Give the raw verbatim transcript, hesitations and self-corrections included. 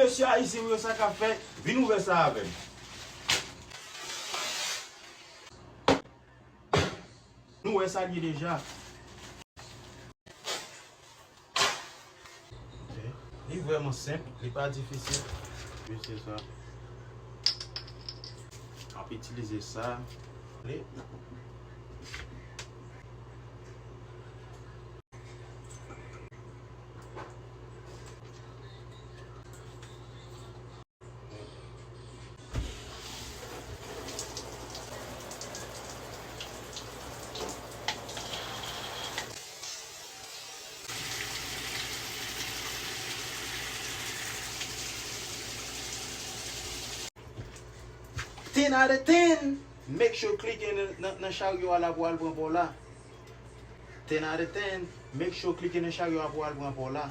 Mesye Ayisyen yo, sa k ap fèt? Vin ouvè sa avè m. Nou wè sa l ye deja. Ok. Li vrèman senp, li pa difisil. Wi, se sa. Ap itilize sa. Li. Ten out of ten, make sure klike nan, nan, nan charyo a la pou al pran pò la. Ten out of ten, make sure klike nan charyo a pou al pran pò la.